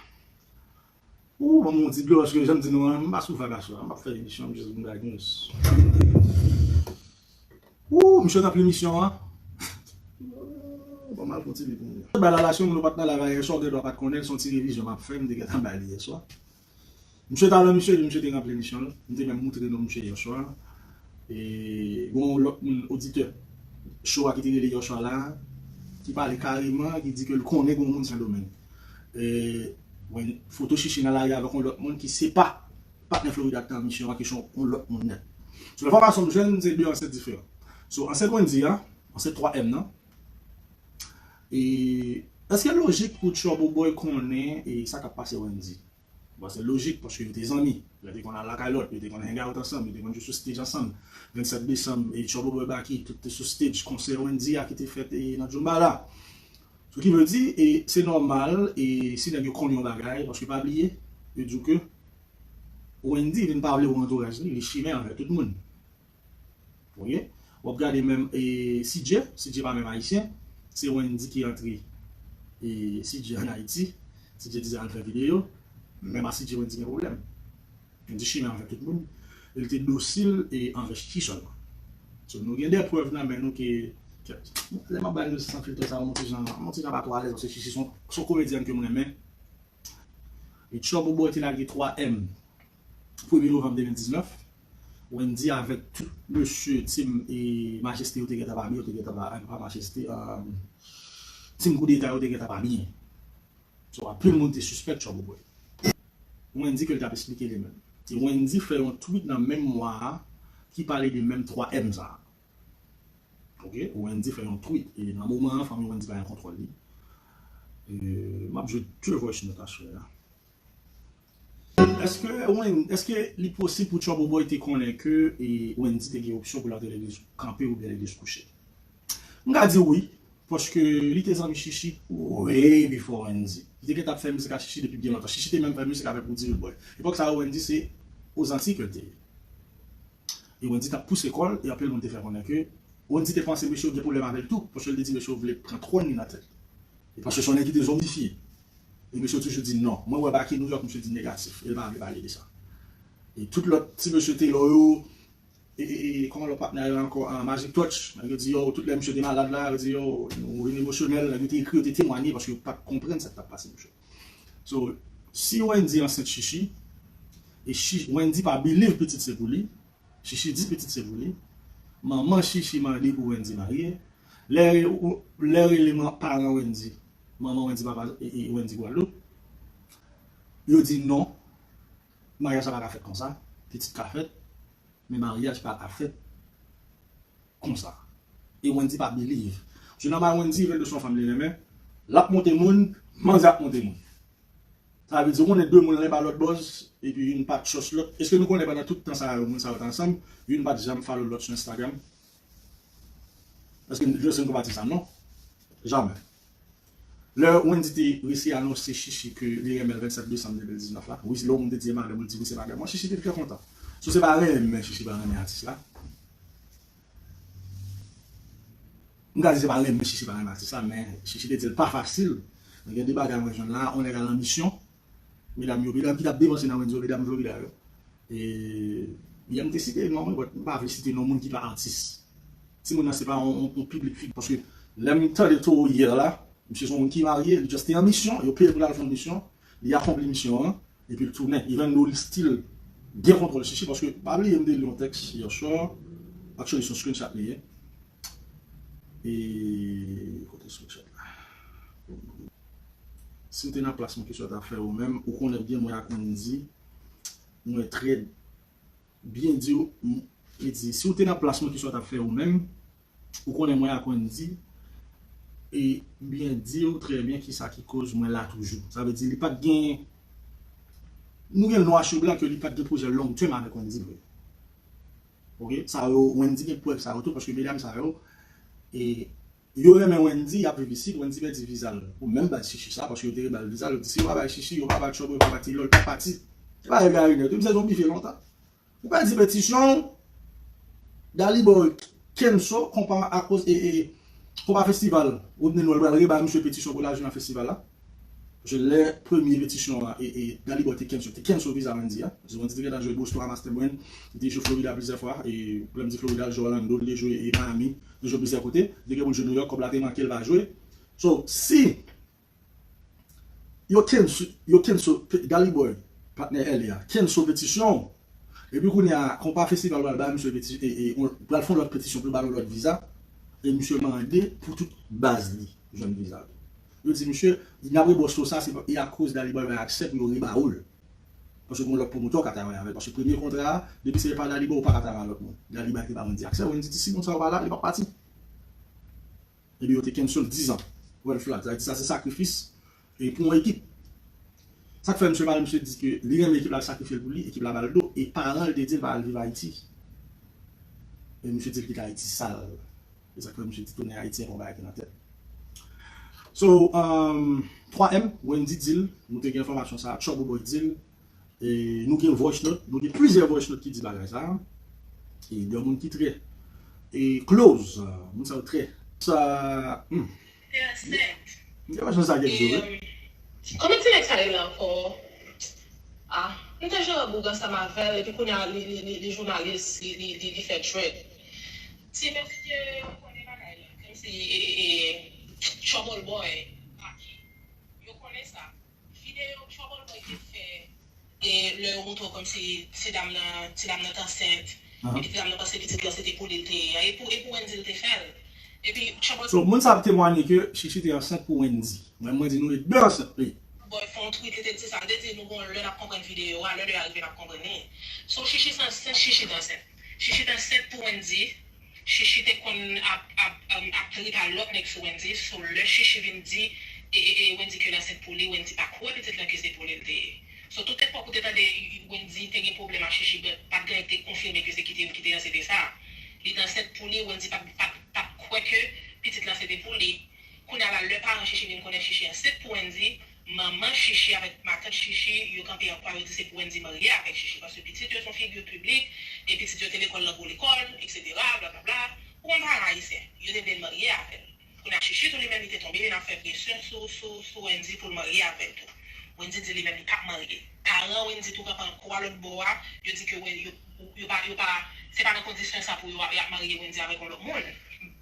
Ou, ban m yon ti dlo, paske jan m di nou an, m pa sou vag aswè a, m ap fè emisyon, m jis vin bay news. Ou, misye nan pli misyon an. Ban m al fon ti li pou mwen. Bay la la, si yon moun ou pa t nan live a yè swa, ou gen dwa pa t konnen l, se yon ti revizyon m ap fè, m te gentan bay li yè swa. Misye t al nan misye, epi misye te ranpli misyon l. M te menm moutre nou misye yè swa. E gen yon lòt moun, oditè show a ki te rele yè swa la, ki pale kareman, ki di ke l konnen gen yon moun Sendomeng. E, wè, foto Chichi nan lari avèk yon lòt moun ki se pa patnè Florida ki te nan misyon an, ki se yon lòt moun nèt. So, enfòmasyon m jwenn, se de ansent diferan. So, ansent Wendy a, ansent twa M nan. E, èske lojik pou Trouble Boy konnen, e, sa k ap pase Wendy? Bon, se lojik, paske yo te zanmi. Yo te konn al lakay lòt, yo te konn hang out ansanm, yo te konn jwe sou stage ansanm. Vennsèt desanm, e Trouble Boy Baky, tout te sou stage, konsè Wendy a ki te fèt, e, nan Djoumba la. So ki vle di, e, se nòmal, e, si nèg yo konn yon bagay, paske pa bliye, yo di w ke Wendy vin pa vle wè antouraj li, li chimè avèk tout moun. Ok? W ap gade menm, e, C J, C J pa menm ayisyen, se Wendy ki antre, e, C J ann Ayiti, C J di al fè videyo, menm a C J Wendy gen pwoblèm. Wendy chimè avèk tout moun, e l te dosil e anvè Chichi sèlman. So, nou gen de prèv nan men nou ke, ke, lè m ap bay nou san filtè sa, yon ti jan, yon ti jan pa twò alèz, paske Chichi se yon, se yon komedyèn ke m renmen. E Trouble Boy te lage twa M premye novanm de mil diznèf. Wendy avèk tout mesye team e Majeste yo te gentan pa byen, yo te gentan pa, pa Majeste, um, team Koudeta yo te gentan pa byen. So, anpil moun te sispèk Trouble Boy. Wendy ke l t ap esplike li menm. E Wendy fè yon tweet nan menm mwa a ki pale de menm twa M sa a. Ok, Wendy fè yon tweet, e nan moman an, fanmi Wendy pa gen kontwòl li. E, m ap jwe de voice note aswè a. Èske Wen-, èske li posib pou Trouble Boy te konnen ke, e, Wendy te gen opsyon pou l antre legliz kanpe oubyen legliz kouche? M ka di wi, paske li te zanmi Chichi way before Wendy. Li te gentan ap fè mizik ak Chichi depi byen lontan. Chichi te menm fè mizik avèk Roody Rude Boy. Epòk sa yo, Wendy se Ozanti ke l te ye. E Wendy t ap pouse kò l, e anpil moun te fè konnen ke Wendy te panse mesye yo gen pwoblèm avè l tou, paske l te di mesye yo vle pran twòn li nan tèt li. E paske se yon nèg ki te zomifye. E mesye yo toujou di non. Mwen wè Baky New York, misye di negatif. E l pa vle pale de sa. E tout lòt ti mesye Taylor yo, e, e, e, kòman lòt patnè yo ankò, ah, Magic Touch, nèg yo di yo, tout lè misye te malad la, yo di yo, nou vin emosyonèl, nèg yo te ekri, yo te temwanye, paske yo pa t konprann sa k t ap pase misye. So, si Wendy ansent Chichi, e Chi-, Wendy pa believe pitit se pou li, Chichi di pitit se pou li, manman Chichi mande pou Wendy marye, Lè ou- lè rele man- paran Wendy, manman Wendy, papa e- e Wendy Gwadloup, yo di non, maryaj sa pa ka fèt konsa, pitit ka fèt, men maryaj pa ka fèt konsa. E Wendy pa believe. Jenòm a Wendy, Vendo se yon fanm li renmen, l ap monte moun, manzè ap monte moun. Sa vle di, ou konnen de moun lè ba lòt buzz, epi youn pa t trust lòt. Èske nou konnen pandan tout tan sa yo, moun sa yo t ansanm, youn pa t janm follow lòt sou Instagram? Èske, èske nou konn pati sa, non? Jamè. Lè Wendy te resi anonse Chichi ke li renmen l vennsèt desanm de mil diznèf la, wi, lè yon moun te di e madanm ou, li di wi, se madanm mwen, Chichi te trè kontan. So, se pa renmen Chichi pa renmen atis la. M ka di se pa renmen Chichi pa renmen atis la, men Chichi te di l pa fasil. Men gen de bagay mwen jwenn la, on nèg al an misyon. Medam yo, medam ki t ap depanse nan Wendy yo, medam Florida yo. E, yè m te site non mwen, but m pa vle site non moun ki pa atis. Timoun nan se pa yon, yon, yon piblik figi, paske lè m tande Toro yè la, misye se yon moun ki marye, li just te an misyon, yo peye pou l al fè yon misyon, li akonpli misyon an, epi l tounen. Even though li still gen kontwòl Chichi, paske pa bliye m te li yon tèks yè swa, actually se yon screenshot li ye. E kote screenshot la? Si w te nan plas mwen, kesyon w t ap fè ou menm, ou konnen byen mwen ak Wendy, mwen trè byen di w, m- li di, si w te nan plas mwen, kesyon w t ap fè ou menm, ou konnen mwen ak Wendy, e byen di w trè byen kisa ki koz mwen la toujou. Sa vle di, li pa t gen, nou gen nwa sou blan ke li pa t gen pwojè long term avèk Wendy vre. Ok, sa yo, Wendy gen prèv sa yo tou, paske medam sa yo, e, yo renmen Wendy, y ap viv isit, Wendy pèdi viza l. Pou menm baz Chichi sa, paske yo te reba l viza l, yo di, si yo pa bay Chichi, yo pa ba Trouble, yo pa ba Taylor, l pa pati. Se pa Gary Nèt, yo misye zonbifye lontan. Ou pèdi petisyon, Daliboy kenso konpa akoz, e, e, konpa festival, Rodney Noël pral reba misye petisyon pou l al jwe nan festival la. Paske lè premye petisyon an, e, e, Daliboy te kenso, te kenso viza Wendy a. Paske Wendy te gentan jwe Boston a Mastermind, li te jwe Florida plizyè fwa, e lè m di Florida, l jwe Orlando, li te jwe e Miami, li te jwe plizyè kote, li te gen pou l jwe New York, kòb la te manke, l pa jwe. So, si yo kenso, yo kenso, Daliboy, patnè L A a, kenso petisyon, epi kounye a, konpa festival pral ba misye peti- e, e, on- pral fè yon lòt petisyon pou l ba l yon lòt viza, e misye mande pou tout baz li jwenn viza tou. Yo di misye, n ap rebòs ou sa, se pa- e akoz Daliboy bay aksè pou yo reba ou l. Paske gen yon lòt pwomotè w ka travay avè l. Paske premye kontra a, depi se pa Daliboy, ou pa ka travay ak lòt moun. Daliboy te ba Wendy aksè, Wendy di si moun sa yo pa la, li p ap pati. Epi yo te cancel dizan. Red flag. Sa vle di sa se sakrifis e pou yon ekip. Sa k fè misye pale, misye di ke li renmen ekip la, l sakrifye l pou li, ekip la ba l do, e paran l te di l pa al viv Ayiti. E misye di l kite Ayiti sal. E sa k fè misye di tounen Ayiti, e pa yon bagay ki nan tèt. So, um, twa M, Wendy di l, nou te gen enfòmasyon sa, Trouble Boy di l, e nou gen voice note, nou gen plizyè voice note ki di bagay sa. E de moun ki trè e close, moun sa yo trè. Sa, hmm. Te ansent. M te pa chans sa kèk jou, wi. Kòman ti nèg sa rele ankò? Ah, m te jere boug ansanm avè l, epi kounye a li, li, li, li jounalis, li, li, li, li fè dread. Ti mesye, ou konnen bagay la, kòmsi, e, e, e, Trouble Boy, Aki. Yo konnen sa. Videyo Trouble Boy te fè, e lè yo montre w kòmsi ti dam nan, ti dam nan t ansent, epi ti dam nan panse pitit lan se te pou li l te ye a, e pou, e pou Wendy l te fè l. Epi Trouble So, moun sa ap temwanye ke Chichi te ansent pou Wendy. Mwen, mwen di nou, e de ansent li. Boy fè yon tweet, li te di sa, li te di nou gon lè n ap konprann videyo a, lè lè a rive n ap konprann li. So, Chichi se ansent, Chichi te ansent. Chichi te ansent pou Wendy, Chichi te konn ap, ap, um, ap trip a lòt nèg sou Wendy. So, lè Chichi vin di, e, e, e, Wendy ke l ansent pou li, Wendy pa kwè pitit lan ke se pou li l te ye. So, tout epòk ou te tande Wendy te gen pwoblèm ak Chichi, but pa t gen nèg te konfime ke se ki te, ki te ansent sa. Li te ansent pou li, Wendy pa, pa, pa kwè ke pitit lan se te pou li. Kounye a la, lè paran Chichi vin konnen Chichi ansent pou Wendy, manman Chichi avèk matant Chichi, yo kanpe an kwa, yo di se pou Wendy marye avèk Chichi, paske pitit yo se yon figi piblik, e pitit yo te lekòl nan gwo lekòl, etsetera, blablabla. Ou konn paran ayisyen, yo te vle l marye avè l. Kounye a Chichi tou li menm li te tonbe, vin ap fè presyon sou, sou, sou Wendy pou l marye avè l tou. Wendy di li menm li p ap marye. Paran Wendy tou kanpe an kwa lòt bò a, yo di ke Wen- yo, yo pa, yo pa, se pa nan kondisyon sa pou yo, y ap marye Wendy avèk yon lòt moun.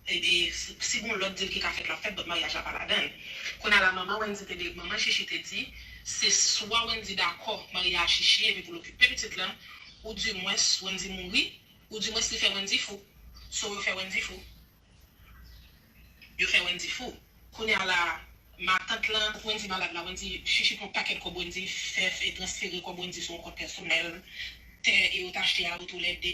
E, e, si, si gon lòt deal ki ka fèt, l ap fèt, but maryaj la pa ladan l. Kounye a la, manman Wendy te de, manman Chichi te di, se swa Wendy dakò marye a Chichi epi pou l okipe pitit lan, oudimwens Wendy mouri, oudimwens li fè Wendy fou. So, yo fè Wendy fou. Wendy fou. Kounye a la, matant lan, Wendy malad la, Wendy chichi pran pakèt kòb Wendy fè, fè transfere kòb Wendy sou yon kont pèsonèl, tè e yo t achte a yo toulède.